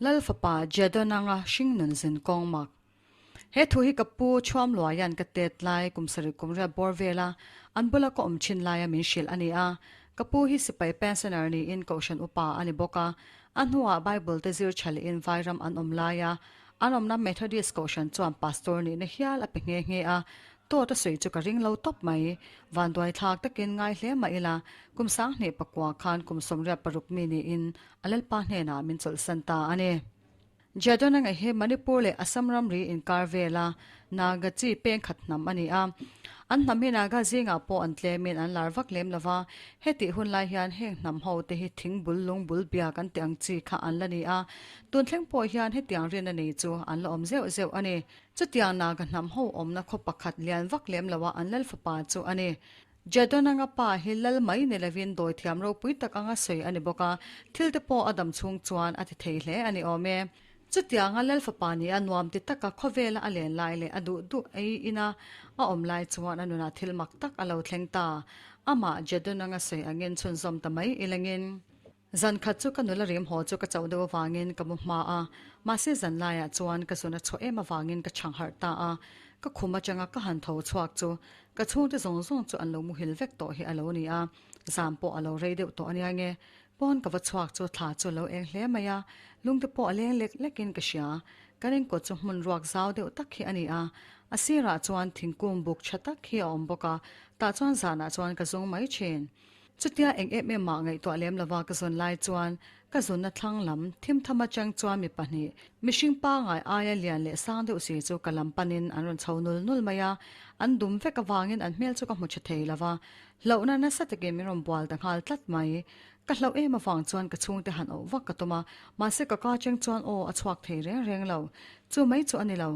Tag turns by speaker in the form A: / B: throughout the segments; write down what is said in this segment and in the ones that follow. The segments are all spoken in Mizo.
A: Lal fapa Jedonanga hringnun zin kawng mak. He thu hi ka pu Chhuamluaia'n ka tet lai kum sarih kum riat bawr vela an bula ka awm thin laia min hrilh a ni a. Ka pu hi sipai pensioner niin kohhran upa a ni bawk a. A hnuah Bible te zir tha lehin vairam an awm laia an awmna Methodist kohhran chuan pastor nihna hial a pe nghe nghe a. Tawt a sawi chu ka ring lo tawp mai. Vanduai thlak takin ngai hle mah ila kum sanghnih pakua khan kum 86 mi niin a Lalpa hnenah min chawlhsan ta a ni. Jadonanga hi Manipur leh Assam ramri inkar vela Naga chi peng khat hnam a ni a. An hnam hi Naga zingah pawh an tlemin an lar vak lem lova, hetih hun lai hian heng hnam ho te hi thing bul lung bul bia kan tih ang chi kha an la ni a. Tun thleng pawh hian hetiang rinna nei chu an la awm zeuh zeuh a ni. Chutiang Naga hnam ho awmna khaw pakhat lian vak lem loa an lal fapa chu a ni. Jadonanga pa hi lal mai ni lovin dawithiam ropui tak anga sawi a ni bawk a, thil te pawh a dam chhung chuan a ti thei hle a ni awm e. Chutianga lal fapa nia nuam ti taka khawvela a len lai leh a duh duh ei ina a awm lai chuan a nunah thil mak tak a lo thleng ta. Amah Jadonanga sawi angin chhunzawm ta mai ilangin. Zan khat chu ka nula rim haw chu ka chauh deuh avangin ka mu hma a, mahse zan laiah chuan ka zun a chhuah em avangin ka chhang harh ta a, ka khum atanga ka han tho chhuak chu ka chhungte zawng zawng chu an lo muhil vek tawh hi a lo ni a, zam pawh a lo rei deuh tawh ania nge. Pawn ka va chhuak chu thla chu a lo eng hle mai a, lungte pawh a leng lek lekin ka hria. Kan inkawt chu hmun ruak zau deuh tak hi a ni a, a sirah chuan thingkung buk tha tak hi a awm bawk a, tah chuan zanah chuan ka zung mai thin. Chutia eng em em mah ngaihtuah lem lova ka zawn lai chuan ka zawnna thlang lam thim tham atang chuan mi pahnih, mihring pangai aia lian leh sang deuh si chu ka lam panin an rawn chho nul nul mai a, an dum vek avangin an hmel chu ka hmu tha thei lova, hlauhna nasa takin min rawn bual ta nghal tlat mai. Ka hlauh em avang chuan ka chhungte han auh vak ka tum a, mahse ka ka cheng chuan aw a chhuak thei reng reng lo. Chu mai chu a ni lo.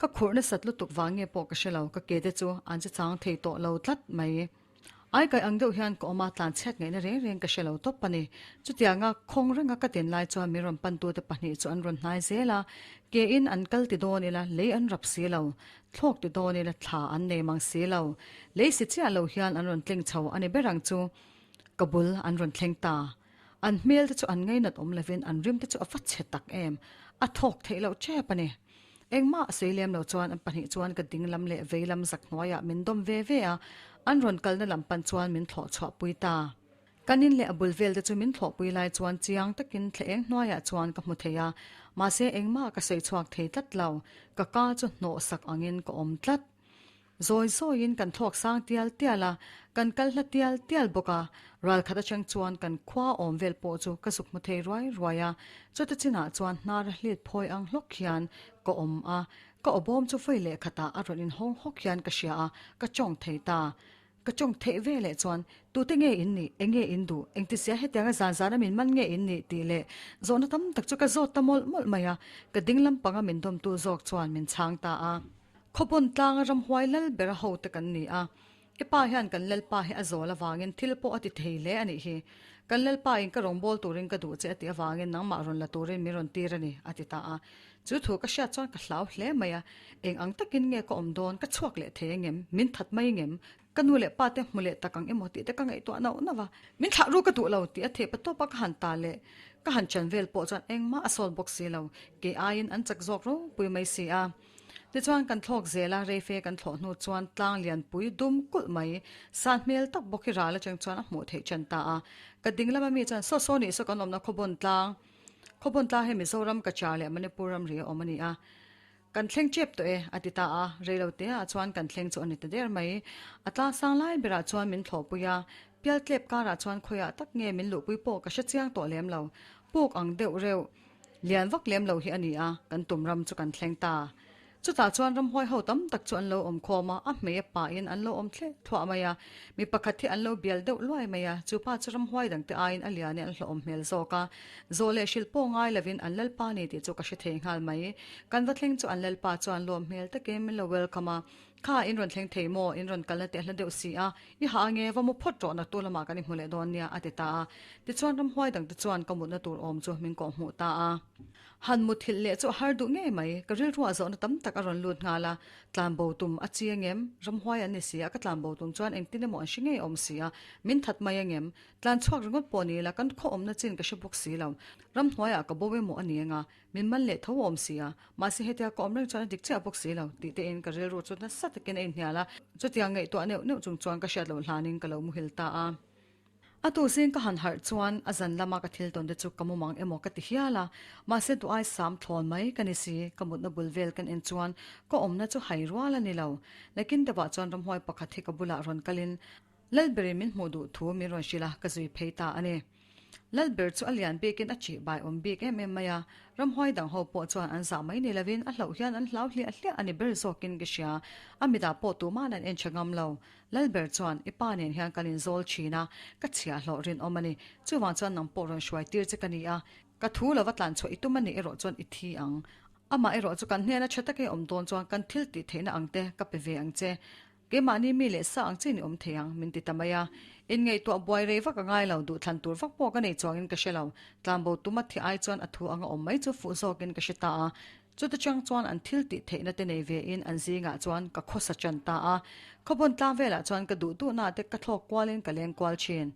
A: Ka khurh nasat lutuk vang nge pawh ka hre lo, ka ke te chu an che chang thei tawh lo tlat mai. Ai kai ang deuh hian ka awm a, tlan chhiat ngaihna reng reng ka hre lo tawp a ni. Chutianga khawng renga ka tin lai chuan min rawn pantute pahnih chu an rawn hnai zel a, ke in an kal ti dawn ila lei an rap si lo, thlawk ti dawn ila thla an nei mang si lo. Lei si chiah lo hian an rawn tling chho a ni ber ang chu. Ka bul an rawn thleng ta. An hmel te chu an ngainat awm lovin an rim te chu a va chhe tak em, a thawk theih loh tep a ni. Engmah a sawi lem lo chuan an pahnih chuan ka ding lam leh vei lam zak hnuaiah min dawm ve ve a, an rawn kalna lam pan chuan min thlawh chhuah pui ta. Kan in leh a bul vel te chu min thlawh pui lai chuan chiang takin thla eng hnuaiah chuan ka hmu thei a, mahse engmah ka sawi chhuak thei tlat lo, ka ka chu hnawh sak angin ka awm tlat. Zawi zawiin kan thlawk sang tial tial a, kan kal hla tial tial bawk a, ral khat atang chuan kan khua awm vel pawh chu ka zuk hmu thei ruai ruai a, chuta chinah chuan hnar a hlit phawi ang hlawk hian ka awm a, ka awbawm chu vawi leh khatah a rawn inhawng hawk hian ka hria a, ka tawng thei ta. Ka tawng theih ve leh chuan, Tute nge in nih? Enge in duh? Engtizia hetianga zan zana min man nge in nih? tih leh zawhna tam tak chu ka zawt ta mawlh mawlh mai a, ka ding lampanga min dawmtu zawk chuan min chhang ta a. Khawpawn tlanga ramhuai lal bera hote kan ni a, i pa hian kan lalpa hi a zawl avangin thil pawh a ti thei hle a nih hi. Kan lalpa in ka rawngbâwl turin ka duh che a tih avangin nangmah rawn la turin min rawn tir a ni, a ti ta a. Chu thu ka hriat chuan ka hlau hle mai a, eng ang takin nge ka awm dawn, ka chhuak leh thei angem, min that mai ngem, ka nu leh pa te hmu leh tak ang emaw tih te ka ngaihtuah nauh nauh a, min thlah ru ka duh lo tih a theh pa tawp a ka han ta leh ka han chan vel pawh chuan engmah a sawt bawk si lo, kei aiin an chak zawk ropui mai si a. Tichuan kan thlawk zel a, reife kan thlawh hnu chuan tlang lianpui dum kulh mai, san hmel tak bawk hi ral atang chuan a hmuh theih ṭan ta a. Ka ding lama mi chuan, Saw saw nih saw kan awmna Khawbawn tlang, Khawbawn tlang hi Mizoram, Kachar leh Manipur ramri a awm a ni a. Kan thleng ṭep tawh e, a ti ta a. Reilo teah chuan kan thleng chu a ni ta der mai. A tlang sang lai berah chuan min thlawhpui a, pialtlep karah chuan khawiah tak nge min luhpui pawh ka hre chiang tawh lem lo. Puk ang deuh reuh. Lian vak lem lo hi a ni a, kan tum ram chu kan thleng ta. Chutah chuan ramhuai ho tam tak chu an lo awm khawm a, a hmei a pahin an lo awm thleh thluah mai a. Mi pakhat hi an lo bial deuh luai mai a, chu pa chu ramhuai dangte aiin a lian in an hlawhawm hmel zawk a. Zawh leh hrilh pawh ngai lovin an lalpa ni tih chu ka hre thei nghal mai. Kan va thleng chu an lalpa chuan lawm hmel takin min lo welcome a, Kha in rawn thleng thei maw? In rawn kalna teh hla deuh si a, i hah ange, va mu phawt rawh naktu lamah kan i hmu leh dawn nia, a ti ta a. Tichuan ramhuai dangte chuan ka mutna tur awm chu min kawhhmuh ta a. Han muthilh leh chu a har duh ngei mai, ka rilruah zawhna tam tak a rawn lut nghal a, tlanbo tum a chi angem? Ramhuai an ni si a, ka tlanbo tum chuan engtin emaw an hre ngei awm si a, min that mai angem? Tlan chhuak ringawt pawh ni ila kan khaw awmna chin ka hre bawk si lo, ramhnuaiah ka bo emaw a ni anga, min man leh tho awm si a, mahse hetia ka awm reng chuan a dik chiah bawk si lo tih te in ka rilru chu nasa takin a inhnial a, chutiang ngaihtuah neuh neuh chung chuan ka hriat loh hlanin ka lo muhil ta a. A tu zing ka han harh chuan a zan lama ka thil tawn te chu ka mumang emaw ka ti hial a, mahse duh ai sam thlawn mai ka ni si, ka mutna bul vel kan en chuan ka awmna chu hai rual a ni lo. Nakin deuhah chuan ramhuai pakhat hi ka bulah rawn kalin Lalberin min hmuh duh thu min rawn hrilh a, ka zui phei ta a ni. Lalber chu a lian bikin a chih bai awm bik em em mai a, ramhuai dang ho pawh chuan an zah mai ni lovin a hlauh hian an hlau hliah hliah a ni ber zawkin ka hria, a mitah pawh tuma'n an en tha ngam lo. Lalber chuan, I pa nen hian kan inzawl thin a, ka chhiahhlawh rinawm a ni. Chuvang chuan nang pawh rawn hruai tir che ka ni a, ka thu lova tlan chhuah i tum a nih erawh chuan i thi ang. Amah erawh chu kan hnena tha taka i awm dawn chuan kan thil tih theihna ang te ka pe ve ang che. Keimahni mi leh sa ang chiin i awm thei ang, min ti ta mai a. Inngaihtuah buai rei vak a ngai lo, duhthlan tur vak pawh ka nei chuangin ka hre lo. Tlanbo tum a thi ai chuan a thu anga awm mai chu fuh zawkin ka hre ta a. Chuta chang chuan an thil tih theihna te nei ve in an zingah chuan ka khawsa ṭan ta a. Khawbun tlang velah chuan ka duh duhna te ka thlawk kualin ka leng kual ṭhin.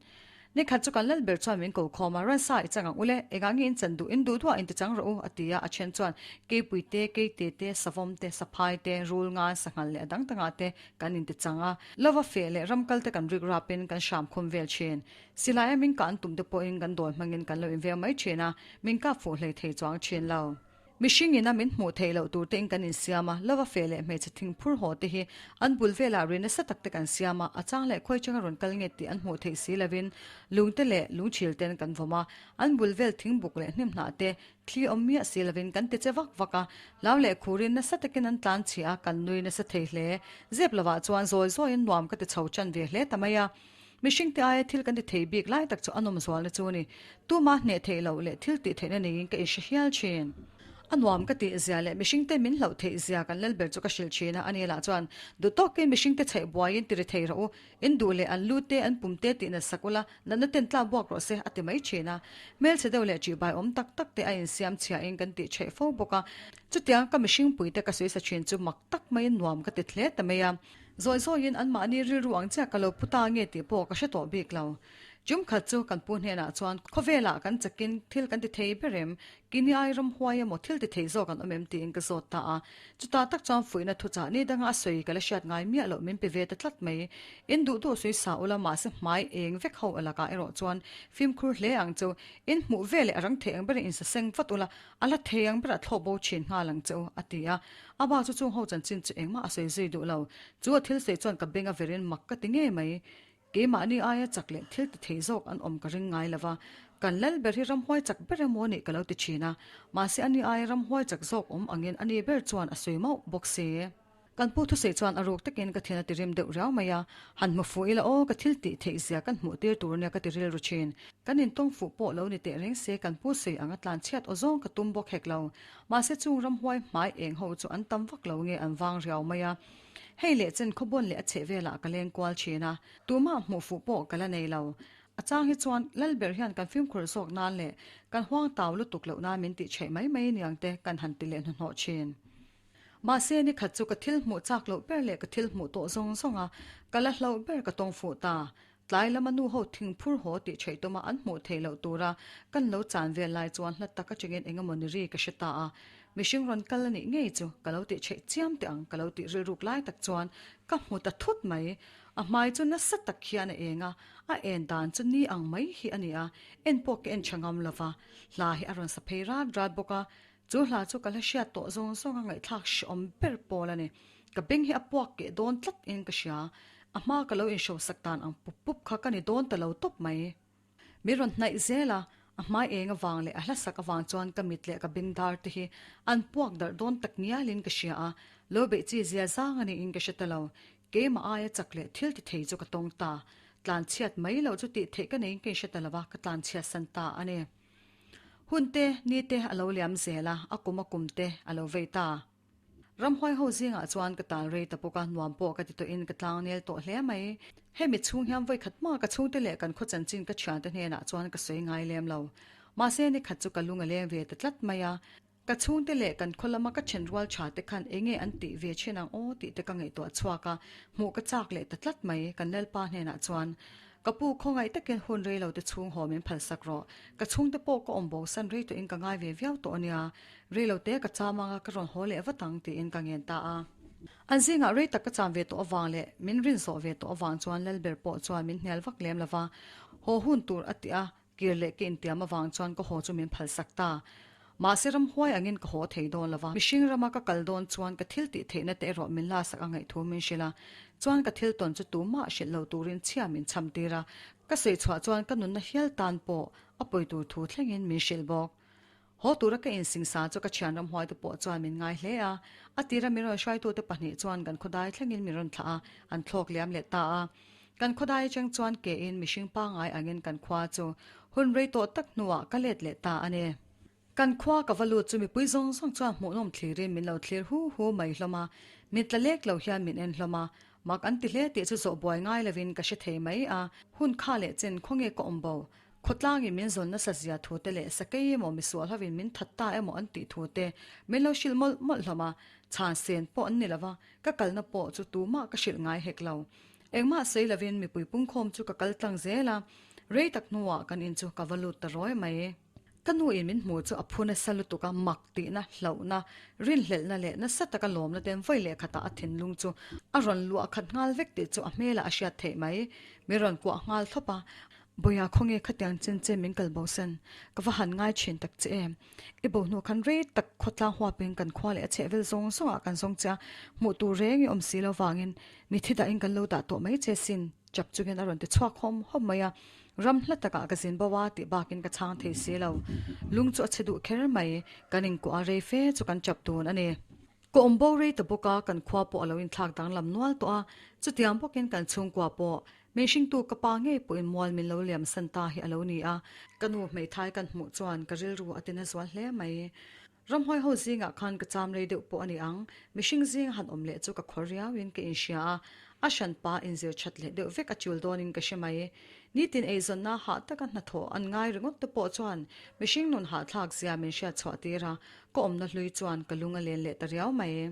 A: Nikhat chu kan lal ber chuan min ko khawm a, Ransa i chang ang ule, engah nge in chan duh, in duh duah in ti chang rawh u, a ti a, a then chuan keipui te, keite te, savawm te, saphai te, rul ngan, sanghal leh a dang dangah te kan in ti chang a. Lova feh leh ramkal te kan rik rapin kan hram khum vel thin. Silai a min kah an tum te pawhin kan dawi hmangin kan lo inveng mai thin a, min kap fuh hlei thei chuang thin lo. Mihring ina min hmuh theih loh tur te in kan insiam a, lova feh leh hmeichhe thing phur haw te hi an bul velah ri nasa tak te kan siam a, a chang leh khawi changa rawn kal nge tih an hmuh theih si lovin lung te leh lungchhil ten kan vawm a, an bul vel thing buk leh hnim hnah te thli awm miah si lovin kan ti che vak vak a, hlau leh khurin nasa takin an tlan chhia a, kan nui nasa thei hle. Zep lovah chuan zawi zawiin nuam ka ti chho tan ve hle ta mai a. Mihring te aia thil kan ti thei bik lai tak chu a nawm zualna chu a ni. Tuma hneh theih loh leh thil tih theihna neiin ka inhre hial thin. A nuam ka tih zia leh mihring te min hlauh theih zia kan lalber chu ka hrilh thin a, ani lah chuan duh tawkin mihring te chhaih buaiin ti ri thei rawh u, in duh leh an lu te an pum te tih natsak ula, natna ten tlak buak rawh se a ti mai thin a. Hmelchhe deuh leh ṭihbai awm tak tak te a insiam chhiahin kan tih chhaih fo bawk a. Chutiang ka mihring puite ka sawi sa thin chu mak tak maiin nuam ka ti hle ta mai a. Zawi zawiin anmahni rilru ang chiah ka lo pu ta nge tih pawh ka hre tawh bik lo. Chum khat chu kan pu hnenah chuan khawvelah kan chakin thil kan ti thei ber em? Kini ai ramhuai emaw thil ti thei zawk an awm em tiin ka zawt ta a. Chutah tak chuan fuihna thuchah ni danga a sawi ka la hriat ngai miah loh min pe ve ta tlat mai. In duh duh sawi sa ula mahse hmai eng vek ho alakah erawh chuan fimkhur hle ang chu. In hmuh veleh a rang thei ang berin insaseng vat ula A la thei ang berah thlawh bo thin nghal ang che u, a ti a. A bak chu chung ho chanchin chu engmah a sawi zui duh lo. Chu a thil sawi chuan ka beng a verin mak ka ti ngei mai. Keimahni aia chak leh thil ti thei zawk an awm ka ring ngai lo va. Kan lal ber hi ramhuai chak ber emaw nih ka lo ti thin a. Mahse ani aia ramhuai chak zawk awm angin ani ber chuan a sawi mauh bawk si. Kan pu thusawi chuan a ruk takin ka thin a ti rim deuh riau mai a, han hmu fuh ila aw ka thil tih theih zia kan hmuh tir tur nia ka ti rilru thin. Kan intawng fuh pawh lo ni teh reng se kan pu sawi ang a tlan chhiat aw zawng ka tum bawk hek lo. Mahse chung ramhuai hmai eng ho chu an tam vak lo nge an vang riau mai a. Hei leh chen khawbawn leh a chheh velah ka leng kual thin a, tumah hmuh fuh pawh ka la nei lo. A chang hi chuan Lalber hian kan fimkhur zawk nan leh kan huang tau lutuk loh nan min tih chheih mai mai niang te kan han ti leh hnuhnawh thin. Mahse ni khat chu ka thil hmuh chak loh ber leh ka thil hmuh tawh zawng zawng a, ka la hlauh ber ka tawng fuh ta. Tlai lama nu ho thing phur haw tih theih tawma an hmuh theih loh tura kan lo chan vel lai chuan hla tak atangin eng emaw ni ri ka hre ta a. Mihring rawn kal a nih ngei chu ka lo tih theih chiam teh ang ka lo tih rilruk lai tak chuan ka hmu ta thut mai. A hmai chu nasa tak hian a eng a, a en dan chu ni ang mai hi a ni a, en pawh ka en tha ngam lova. Hla hi a rawn sa phei rat rat bawk a, Chu hla chu ka la hriat tawh zawng zawng a ngaihthlak hrehawm ber pawl a ni. Ka beng hi a puak keh dawn tlat in ka hria. A hma ka lo inhrosak dan ang pup pup kha ka ni dawn ta lo tawp mai. Min rawn hnaih zel a, a hmai eng avang leh a hlasak avang chuan ka mit leh ka beng dar te hi an puak darh dawn tak ngial in ka hria a, lo beih chi zia zang a niin ka hre ta lo. Keimah aia chak leh thil ti thei chu ka tawng ta. Tlanchhiat mai loh chu tih theih ka neiin ka inhre ta lo a, ka tlanchhiat san ta a ni. Hun te, ni te a lo liam zel a, a kum a kum te a lo vei ta. Ramhuai ho zingah chuan ka tal rei ta bawk a, nuam pawh ka ti tawhin ka tlang nel tawh hle mai. Hemi chhung hian vawi khat hma ka chhungte leh kan khaw chanchin ka thiante hnenah chuan ka sawi ngai lem lo. Mahse ni khat chu ka lung a leng ve ta tlat mai a. Ka chhungte leh kan khaw lama ka then rual tha te khan enge an tih ve thin ang aw tih te ka ngaihtuah chhuak a, hmuh ka chak leh ta tlat mai kan Lalpa hnenah chuan. Ka pu khawngaih takin hun rei lo te chhung haw min phalsak rawh. Ka chhungte pawh ka awm bo san rei tawhin ka ngai ve viau tawh a nia. Rei lo te ka cham anga ka rawn haw leh vat ang tiin ka ngen ta a. An zingah rei tak ka cham ve tawh avang leh min rin zawh ve tawh avang chuan Lalber pawh chuan min hnial vak lem lova haw hun tur a ti a, Kir leh ka intiam avang chuan ka haw chu min phalsak ta. Mahse ramhuai angin ka haw thei dawn lova, mihring rama ka kal dawn chuan ka thil tih theihna te erawh min lasak a ngaih thu min hrilh a, chuan ka thil tawn chu tumah hrilh lo turin chhia min cham tir a, ka sawi chhuah chuan ka nunna hial tan pawh a pawi tur thu thlengin min hrilh bawk. Haw tura ka insingsa chu ka thian ramhuai te pawh chuan min ngai hle a, a tira min rawn hruaitute pahnih chuan kan khawdai thlengin min rawn thlah a, an thlawk liam leh ta a. Kan khawdai atang chuan kein mihring pangai angin kan khua chu hun rei tawh tak hnuah ka let leh ta a ni. Kan khua ka va lut chu mipui zawng zawng chuan hmuhnawm thlirin min lo thlir hu hu mai hlawm a, min tla lek lo hian min en hlawm a, mak an ti hle tih chu zawh buai ngai lovin ka hre thei mai a, hun kha leh chen khawnge ka awm bo Khawtlangin min zawn nasa zia thu te leh sakei emaw misual hovin min that ta emaw an tih thu te min lo hrilh mawlh mawlh hlawm a, chhan sen pawh an ni lova, ka kalna pawh chu tumah ka hrilh ngai hek lo. Engmah sawi lovin mipui pungkhawm chu ka kal tlang zel a, rei tak hnuah kan in chu ka va lut ta rawi mai. Ka nu in min hmuh chu a phu nasa lutuk a, mak tihna, hlauhna, rinhlelhna leh nasa taka lawmna ten vawi leh khatah a thinlung chu a rawn luah khat nghal vek tih chu a hmelah a hriat theih mai. Min rawn kuah nghal thlawp a, Bawiha khawnge khatiang chen che min kal bo san, ka va han ngai thin tak che em. I bo hnu khan rei tak khawtlang huapin kan khua leh a chhehvel zawng zawngah kan zawng che a, hmuh tur reng i awm si lo vangin mithi dahin kan lo dah tawh mai che sin, chap chungin a rawn ti chhuak hawm hawm mai a. Ram hla takah ka zin bo a tih bakin ka chhang thei si lo. Lung chu a chhe duh kher mai, kan inkuah a rei fe chu kan chap dun a ni. Ka awm bo rei ta bawk a, kan khua pawh a lo inthlak danglam nual tawh a, chutiang bawkin kan chhungkua pawh min hringtu ka pa ngei pawhin mual min lo liam san ta hi a lo ni a, ka nu hmeithai kan hmuh chuan ka rilru a tina zual hle mai. Ramhuai ho zingah khan ka cham rei deuh pawh a ni ang, mihring zinga han awm leh chu ka khawr riauin ka inhria a, a hranpa inzir that leh deuh vek a tul dawnin ka hre mai. Nitin eizawnna hah taka hnathawh an ngai ringawt te pawh chuan mihring nun hahthlak zia min hriat chhuah tir a, Ka awmna hlui chuan ka lung a len leh ta riau mai.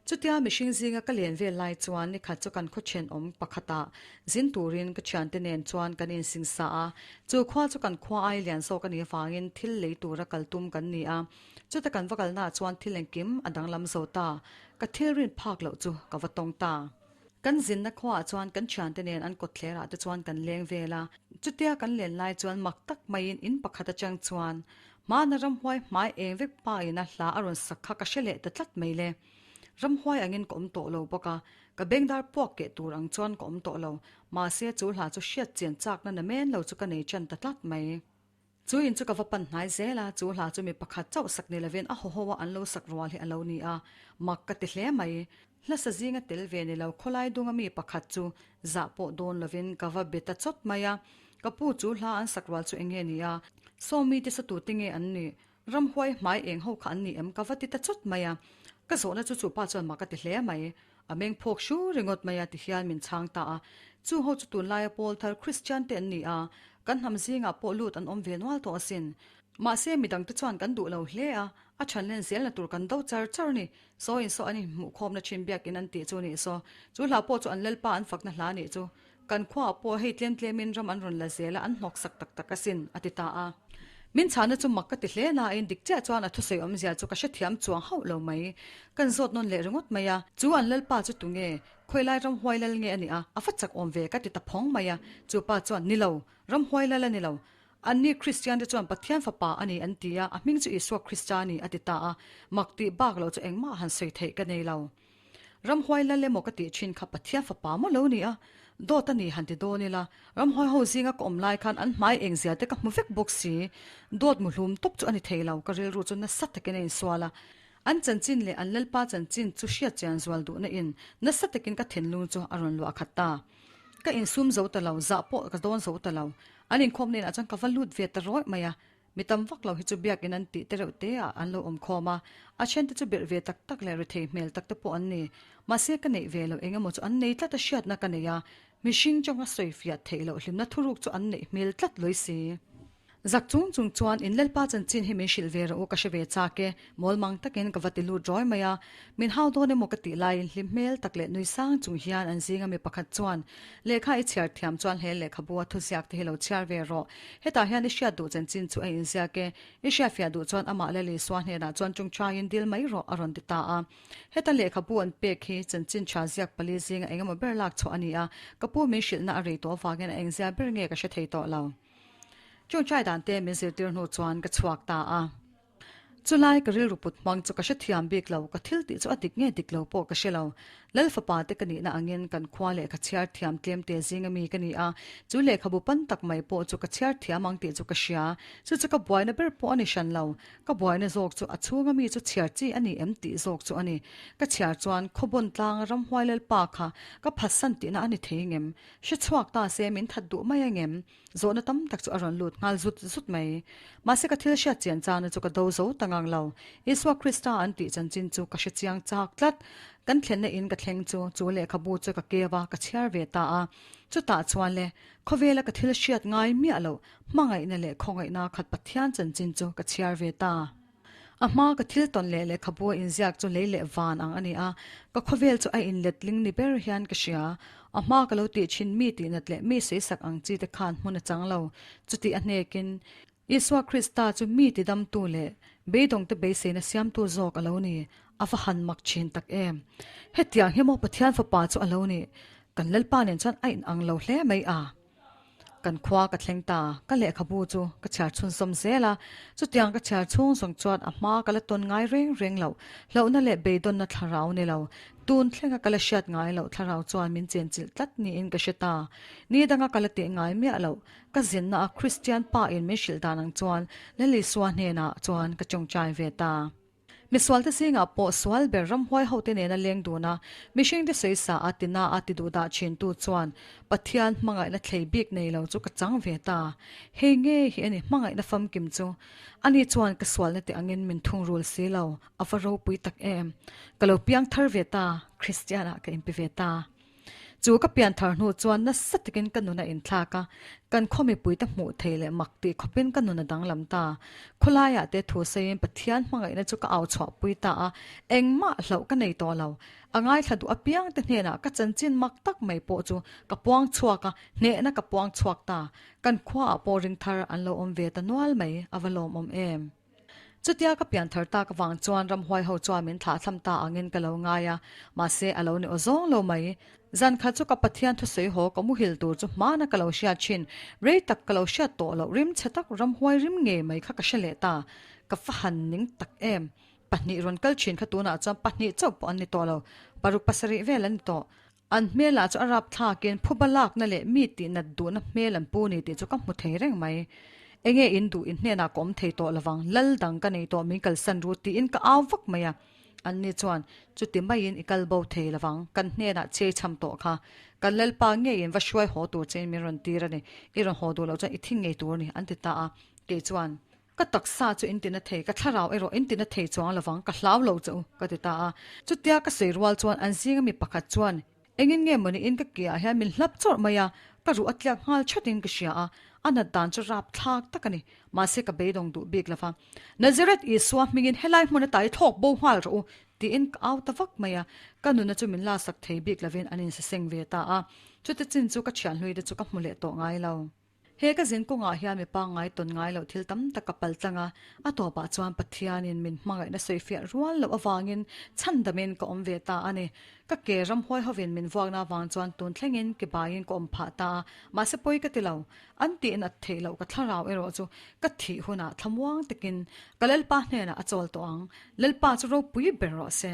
A: Chutia mihring zinga ka len vel lai chuan nikhat chu kan khaw thenawm pakhatah zin turin ka thiante nen chuan kan insingsa a. Chu khua chu kan khua ai lian zawk a nih avangin thil lei tura kal tum kan ni a. Chuta kan va kalnaah chuan thil engkim a danglam zo ta. Ka thil rin phak loh chu ka va tawng ta. Kan zinna khuaah chuan kan thiante nen an kawtthlerah te chuan kan leng vel a. Chutia kan len lai chuan mak tak maiin in pakhat atang chuan Hmana ramhuai hmai eng vek pa ina hla a rawn sak kha ka hre leh ta tlat mai le. Ramhuai angin ka awm tawh lo bawk a, ka bengdar puak keh tur ang chuan ka awm tawh lo. Mahse chu hla chu hriat chian chakna na men lo chu ka nei tan ta tlat mai. Chu in chu ka va pan hnai zel a, chu hla chu mi pakhat chauh sak ni lovin a haw haw a an lo sak rual hi a lo ni a, mak ka ti hle mai. Hlasa zinga tel ve ni lo khawlai dunga mi pakhat chu zah pawh dawn lovin ka va be ta chawt mai a, ka pu chu hla an sak rual chu eng nge ni a, saw mite sa tute nge an nih, ramhuai hmai eng ho kha an ni em ka va ti ta chawt mai a, ka zawhna chu chu pa chuan mak a ti hle mai. A meng phawk hru ringawt mai a ti hian min chhang ta a, chu ho chu tunlaia pawl thar Kristian te an ni a, kan hnam zingah pawh lut an awm ve nual tawh asin. Mahse midangte chuan kan duh lo hle a, a chhan len zelna tur kan do char char a ni. Saw in saw an inhmuhkhawmna thin biakin an tih chu nih saw. Chu hla pawh chu an Lalpa an fakna hla nih chu. Kan khuaah pawh hei tlem tlemin ram an rawn la zel a, an hnawk sak tak tak asin, a ti ta a. Min chhahna chu mak ka ti hle nain dik chiah chuan a thusawi awmzia chu ka hrethiam chuang hauh lo mai. Kan zawt nawn leh ringawt mai a. Chu an Lalpa chu tunge? Khawilai ramhuai lal nge a nih a? A va chak awm ve ka ti ta phawng mai a. Chu pa chuan, Ni lo, ramhuai lal a ni lo. Anni Kristian te chuan Pathian fapa a ni an ti a, a hming chu Isua Krista a ni a ti ta a, mak tih bak loh chu engmah han sawi theih ka nei lo. Ramhuai lal emaw ka tih thin kha Pathian fapa maw lo ni a, dawt a ni han ti dawn ila, ramhuai ho zinga ka awm lai khan an hmai eng zia te ka hmu vek bawk si, dawt muhlum tawp chu a ni thei lo, ka rilru chu nasa takin a insual a, an chanchin leh an Lalpa chanchin chu hriat chian zual duhna in nasa takin ka thinlung chu a rawn luah khat ta. Ka insum zo ta lo, zah pawh ka dawn zo ta lo. An inkhawm nenah chuan ka va lut ve ta rawih mai a, mi tam vak lo hi chu biakin an tih te reuh te ah an lo awm khawm a, a thiante chu belh ve tak tak leh rethei hmel tak te pawh an ni. Mahse ka neih ve loh eng emaw chu an nei tlat a hriatna ka nei a, mihring chawnga sawi fiah theih loh hlimna thuruk chu an neih hmel tlat lawi si. Zak chung chung chuan in Lalpa chanchin hi min hrilh ve rawh u ka hre ve chak e, mawl mang takin ka va ti lut rawi mai a. Min hau dawn emaw ka tih laiin hlim hmel tak leh nui sang chung hian an zinga mi pakhat chuan, Lehkha i chhiar thiam chuan he lehkhabu a thuziak te hi lo chhiar ve rawh. Hetah hian i hriat duh chanchin chu a inziak e. I hriatfiah duh chuan amah Lal Isua hnenah chuan tungchaiin dil mai rawh a rawn ti ta a. Heta lehkhabu an pek hi chanchin tha ziak pali zinga engemaw ber lak chhuah a ni a, ka pu min hrilhna a rei tawh avangin a engzia ber nge ka hre thei tawh lo. Tungchai dan te min zirtir hnu chuan ka chhuak ta a. Chulai ka rilru put hmang chu ka hrethiam bik lo, ka thil tih chu a dik nge dik lo pawh ka hre lo. Lal fapa te ka nihna angin kan khua lehkha chhiar thiam tlem te zinga mi ka ni a, chu lehkhabu pan tak mai pawh chu ka chhiar thiam ang tih chu ka hria. Chu chu ka buaina ber pawh a ni hran lo. Ka buaina zawk chu a chhunga mi chu chhiar chi a ni em tih zawk chu a ni. Ka chhiar chuan Khawbawn tlanga ramhuai Lalpa kha ka phatsan tihna a ni thei ngem? Hre chhuak ta se min that duh mai angem? Zawhna tam tak chu a rawn lut nghal zut zut mai. Mahse ka thil hriat chian chana chu ka do zo ta ngang lo. Isua Krista an tih chanchin chu ka hre chiang chak tlat. Kan thlenna in ka thleng chu chu lehkhabu chu ka keu a, ka chhiar ve ta a. Chutah chuan le, khawvela ka thil hriat ngai miah loh, hmangaihna leh khawngaihna khat Pathian chanchin chu ka chhiar ve ta. A hma ka thil tawn leh lehkhabu a inziak chu lei leh van ang a ni a, ka khawvel chu a inletling ni ber hian ka hria. A hma ka lo tih thin mi tihnat leh mi sawisak ang chi te khan hmun a chang lo. Chutih a hnekin, Isua Krista chu mi tidamtu leh beidawngte beiseina siamtu zawk a lo ni. A va han mak thin tak em! Hetiang hi maw Pathian Fapa chu a lo nih? Kan Lalpa nen chuan a inang lo hle mai a. Kan khua ka thleng ta, ka lehkhabu chu ka chhiar chhunzawm zel a, chutiang ka chhiar chhung zawng chuan a hma ka la tawn ngai reng reng loh, hlauhna leh beidawnna thlarau ni lo, tun thlenga ka la hriat ngai loh thlarau chuan min chenchilh tlat niin ka hre ta. Ni danga ka la tih ngai miah loh, ka zinna a Kristian pa in min hrilh dan ang chuan Lalisua hnenah chuan ka tawngtai ve ta. Misualte zingah pawh sual ber ramhuai hote nena leng dun a, mihringte sawi sa a tina a ti duhdah thintu chuan Pathian hmangaihna thlei bik nei lo chu ka chang ve ta. Hei ngei hi a ni hmangaihna famkim chu. Ani chuan ka sualna te angin min thungrul si lo, a va ropui tak em. Ka lo piang thar ve ta, Kristianah ka inpe ve ta. Chu ka pian thar hnu chuan nasa takin ka nun a inthlak a, kan khaw mipuite hmuh thei leh mak tih khawpin ka nun a danglam ta. Khawlaiah te thu sawiin Pathian hmangaihna chu ka au chhuahpui ta a, engmah hlauh ka nei tawh lo. A ngaithla duh apiangte hnenah ka chanchin mak tak mai pawh chu ka puang chhuak a, hnehna ka puang chhuak ta. Kan khuaah pawh ring thar an lo awm ve ta nual mai, a va lawmawm em. Chutia ka pian thar tak avang chuan ramhuai ho chuan min thlah thlam ta angin ka lo ngai a, mahse a lo ni aw zawng lo mai. Zan khat chu ka Pathian thusawi haw ka muhil tur chu hmana ka lo hriat thin, rei tak ka lo hriat tawh loh rim chhe tak ramhuai rim ngei mai kha ka hre leh ta. Ka fa han ning tak em. Pahnih rawn kal thin kha tunah chuan pahnih chauh pawh an ni tawh lo, paruk pasarih vel an ni tawh. An hmelah chu a rapthlakin phuba lakna leh mi tihnat duhna hmel an pu ni tih chu ka hmu thei reng mai. Enge in duh in hnenah ka awm thei tawh lovang, lal dang ka nei tawh min kalsan ru tiin ka au vak mai a. Anni chuan, Chuti maiin i kal bo thei lovang, kan hnenah chei cham tawh kha. Kan lalpa ngeiin va hruai haw tur chein min rawn tir a ni, i rawn haw duh loh chuan i thi ngei tur a ni, an ti ta a. Kei chuan. Ka taksa chu in tina thei, ka thlarau erawh in tina thei chuang lovang, ka hlau lo che u, ka ti ta a. Chutia ka sawi rual chuan an zinga mi pakhat chuan, Engin nge mawni in ka ke ah hian min hlap chawrh mai a, ka ruh a tliak nghal thatin ka hria a, a nat dan chu rapthlak tak a ni, mahse ka beidawng duh bik lova. Nazareth Isua hmingin helai hmun ata i thlawk bo nghal rawh u, tiin ka au ta vak mai a, ka nuna chu min lasak thei bik lovin an insaseng ve ta a. Chuti chin chu ka thianhlui te chu ka hmu leh tawh ngai lo. He ka zin kawngah hian mi pangngai tawn ngai loh thil tam tak ka pal tlang a, a tawpah chuan Pathianin min hmangaihna sawifiah rual loh avangin chhandamin ka awm ve ta a ni. Ka ke ramhuai hovin min vuakna avang chuan tun thlengin ke baiin ka awm phah ta a, mahse pawi ka ti lo. An tih nat theih loh ka thlarau erawh chu ka thih hunah thlamuang takin ka Lalpa hnenah a chawl tawh ang. Lalpa chu ropui ber rawh se.